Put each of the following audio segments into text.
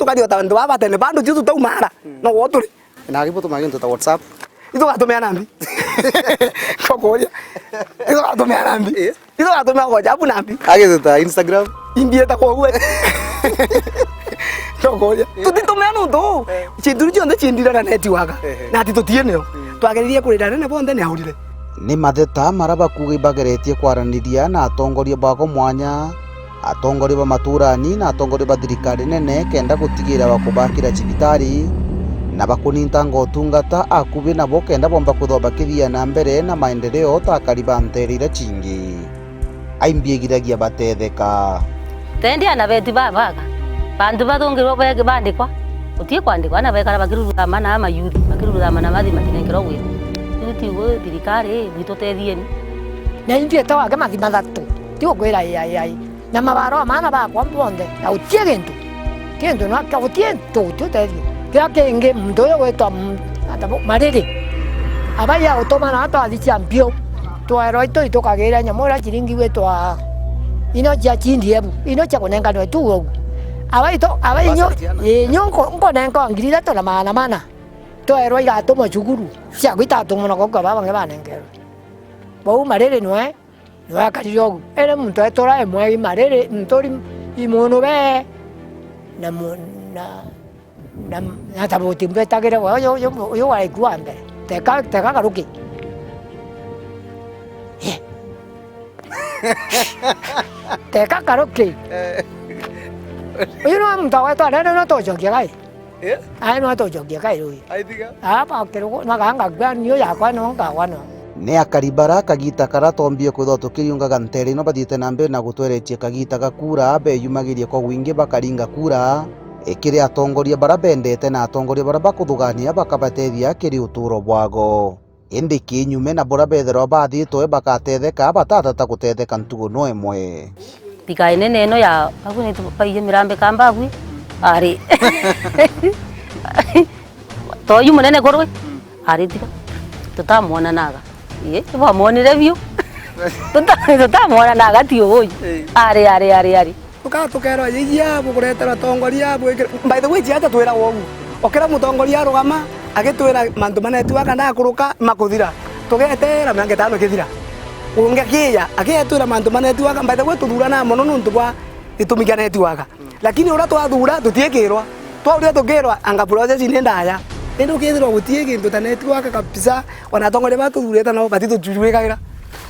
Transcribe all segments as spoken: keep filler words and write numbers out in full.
Bari o ta antu baba tene, bandu tio tutaumara. Mm. No wo turi. Na akibu tumaga into ta WhatsApp. Itugatumia nambi? Nkukuria. Itugatumia nambi? Eh. Itugatumia WhatsApp nambi? Agite ta Instagram. Imbieta kwa uwe. Nkukuria. Eh. Tutitumia nuntu. Eh. Cintu cionthe cindira na network. Eh, eh. Na ati tutieneo. Mm. Twageririe kurira nene bonthe ni aurire. Ni matheta mara bakuuga ibageretie kwaraniria na atongoria babo mwanya, atongoria ba maturani na atongoria ba thirikari nene kenda gutigira bakubakira cibitari na bakunintanga utungata akubi nabo kenda bomba kwithwa bakithia na mbere na maendeleo ta akari ba nteere iria cingi. Aimbi igiragia batetheka. Tendi ana betu babaga. Bantu bathungirwe be-, bandikwa. Utie kwandikwa, ana bekara bakiruruthama na mayuthi, bakiruruthama na mathi matinenkerwa gwira. Riu ti ugu thirikari, gwitutethie ni. Na inthuite wake mathi mathatu, ti ukwira ii, ii, ii. Na mabarua maana bakwa bonthe, na utie gintu. Kintu na kia utie ntu, uti utethio. Kiria kingi, muntu uyu gwitwa m-, ata bo-, Mariri. Abai agutumana twathi cia mbiu. Twaerwa itu itukagira nyamu iria ciringi gwitwa ino cia C D F, ino cia kunenkanwa tu ugu. Abai to, abai nyo, ii, nyo nko-, nkonenka ngiri ithatu na magana mana. Twaerwa igatumwa cukuru, ciaku itatumwa na gukua baba bangi banenkerwe. Bau Mariri nwe, nwe akarire ugu. Ere muntu etura emwe i Mariri, nturi i munu be, na mu-, na, na, na tabuti mbetagire we, uyu, uyu, uyu waraikua mbere. Teka, teka karuki. Eh. Teka karuki. Eh. Uyu nwe muntu agwetwa nene no tucokia gai? Eh? Ai, no tucokie kairi uyu. Aithiga? Aba kirugu, na ganga gwa niyo yakwa no ngagwa no. Ni akari bara kagita kara tombie kwithwa tukiriungaga nteere ino bathiite na mbere na gutweretie kagita ga kura, beyumagirie kwa wingi bakaringa kura, ikiri atongoria bara bendete na atongoria bara bakuthugania bakabatethia kiri utuuro bwago. Indi kinyume na buria beethirwa bathitwe, bakatetheka, batatata gutetheka ntugo no imwe. Thika inene ino ya Mbagwi, ni tu-, baiji mirambi ka Mbagwi, ari. Toyu munene kurwi, ari tiga. Tutamwonanaga. Ii, bwamwonire biu? Tuta-, tutamwonanaga ti uyu. Ii. Ari, ari, ari, ari. Tukaa tukeerwa, "Yeyia, bukureterwa atongoria, bwikire." By the way, ti aja twiragwa ugu. O kira mutongoria arugama, agitwira mantu ma network ndakuruka, makuthira. Tugeteera miongo itano ikithira. Ungi akiija, agetwira mantu ma network. By the way, tuthuranaa mono nontu bwa gitumi kia network. Lakini uria twathuura, tutiikirwa. Twauria tukirwa, anga process ni ndaya. Indi ukethirwa gutii gintu ta network kabisa, ona atongoria ba tuthuurite nao batitujuikagira.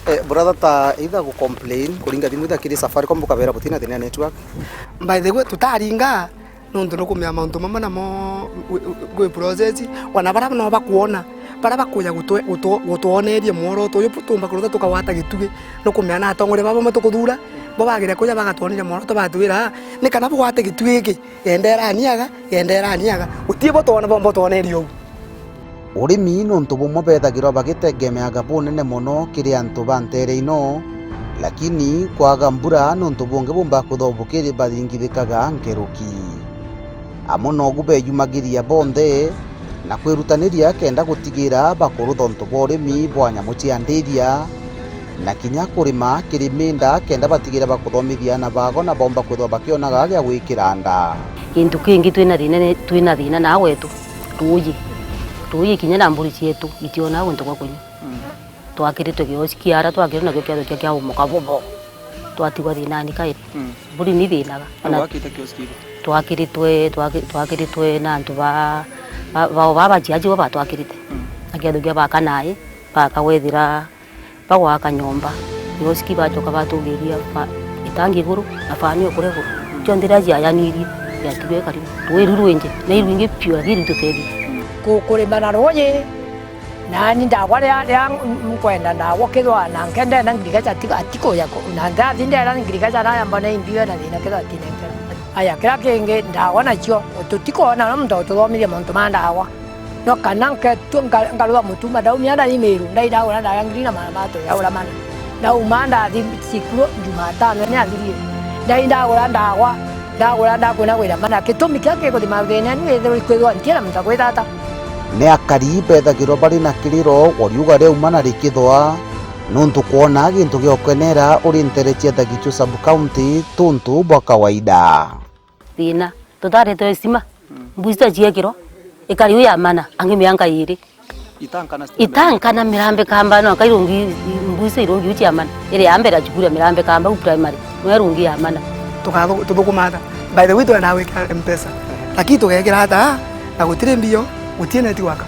Eh, brother, ta either gu complain, kuringa thimu either kiri Safaricom, bukabeera butina thina ya network. By the way, tutaringa, nontu nukumenya mauntu mamwe namo gwi, gwi, gwi process, ona baria no bakwona, baria bakuja gutwe-, gutwo-, gutwoneria mworoto uyu, tumba kurutha tukagwata gitugi, nukumenya na atongoria baba bamwe tukuthuura, bo bagire kuja bagatwoneria mworoto, batwira, ni kana bugwate gitugi giki. Yenderani aga, yenderani aga. Gutii bo twona, bo, bo twonerie uu. Urimi nuntu bumwe bethagirwa bagitegemeaga bunene mono kiri antu ba nteere ino, lakini kwaga mbura nuntu bungi bumba kwithwa bukiri bathingithikaga nkuruki. Amwe nogu beyumagiria bonthe, na kwirutaniria kenda gutigira bakurutha untu bwa urimi bwa nyamu cia ndiria, na kinya kurima kiri minda kenda batigira bakuthomithia aana bago na bomba kwithwa bakionaga gia gwikira nda. Gintu kingi twina thina ni, twina thina na gwetu, ruuji. Ruuji kinya na mburi cietu itionaga guntu gwa kunyua. Mm. Twakiritwe kioski ara, twakirwe nakio kiathukia kia umuka bobo. Twatigwa thinani kairi. Mm. Mburi ni thinaga. Na ona gwakite kioski iku? Twakiritwe, twaki-, twakiritwe na antu ba, ba, bao baba baciaji bo batwakirite. Mm. Na kiathukia ba kanai, bakawethira bagwaka nyomba. Kioski bacoka batugiria fa-, itangi iguru, na fani o kuria iguru. Mm. Cionthe iria ciayanirie, ciatigwe karibu. Rui ru rwingi, na irwingi piu, lakini tutethie. Mm. Ku-, kurima na ruuji, Nani ndagwa ria, ria nkwenda ndagwa kethwa na nkendenda ngirigaca ati-, atikuja ku-, na ndathi ndera ngirigaca raya mbona imbiwe na thina kethwa atinenkera. Aya, kiria kingi ndagwa nacio, tutikwona na muntu ututhomithia mauntu ma ndagwa. No kana nketua nka-, nkarua mutuma ndaumia ndari Miru, ndai ndagura ndawa ngiri na magana matatu ya ura mana. Ndauma ndathi cukuru Jumatano ni athirire. Ndai ndagura ndagwa, ndagura ndakwina gwira mana. Gitumi kia gikuthima thina ni withirwa ikwithwa ntiena muntu akwitata. Ni akari bethagirwa bari na kiriro, wariuga riauma na rikithwa, nuntu kwona gintu gia ukenera uri ntere cia Thagichu sub-county tuntu bwa kawaida. Thina, Tutaretwe stima. Mm. Booster ciekirwa, ikari u ya mana, angi mianka iri. Itankana stima. Itankana mirambe kamba, no, kairungi booster irungi u cia mana. Iri ya mbere ya cukuru ya mirambe kamba, u primary, no irungi ya mana. Tukathu-, tuthukumata. By the way, twenda gwikira M-Pesa. Lakini tugekira ata, na gutiri mbio, gutie network.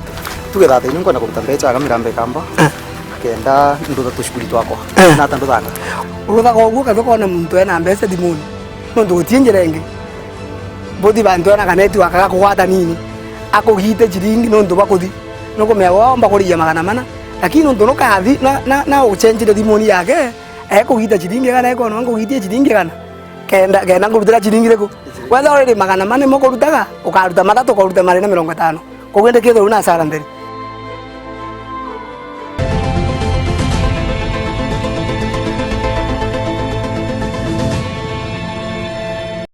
Tuge thata, ini nkwenda kuruta mbeca aga mirambe kamba. Eh. Kenda ndutha tucukuri twakwa. Eh. Nata nduthaga? Uruthaga uguo, ukathiĩ ukona muntu ena mbeca thimuni. Nontu gutie njira ingi. Buthi bantu ena kaneti wakaga kugwata nini. Akugite ciringi nontu bwa kuthi. Nukumea womba kurigia magana mana. Lakini nontu nukathi na, na, na ucenjire thimuni yake, ekugita ciringi igana, ekona nkugitie ciringi igana. Kenda, kenda nkurutira ciringi iriku? Wenda already magana mana nimo kurutaga, ukaruta mathatu, ukaruta marina mirongo itano. Koguo ndikithirwa na hasara ntheri.